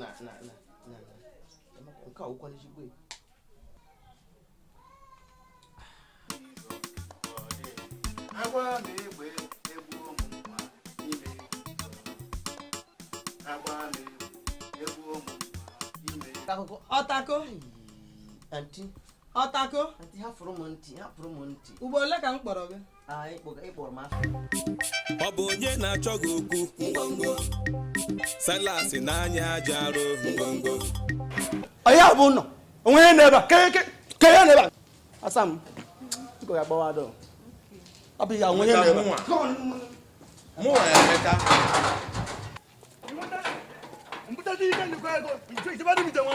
Na na na na na nke a wụkwa n'ezigbo ya. Agba m egbe egbuo m mma ime. Agba m egbe egbuo m mma ime. Akụkọ Ọtako. Aunty. Ọtako. Aunty, hafụrụ m ntị, hafụrụ m ntị. Ugbo ole ka m kpọrọ gị? Ah, ịkpọrọ m afọ. Ọ bụ onye na-achọ gị okwu ngwongwo Silas n'anya aja arụ ngwongwo. Onye bụ ụlọ onwe ihe na-ebe a ke ihe na-ebe a asa m tuko ya gbawa dọ ọ bụ ya onwe ihe na-ebe a. Mụnwa Emeka. Mbute dị ike njikwa ego, ichebe dị m ije nwa.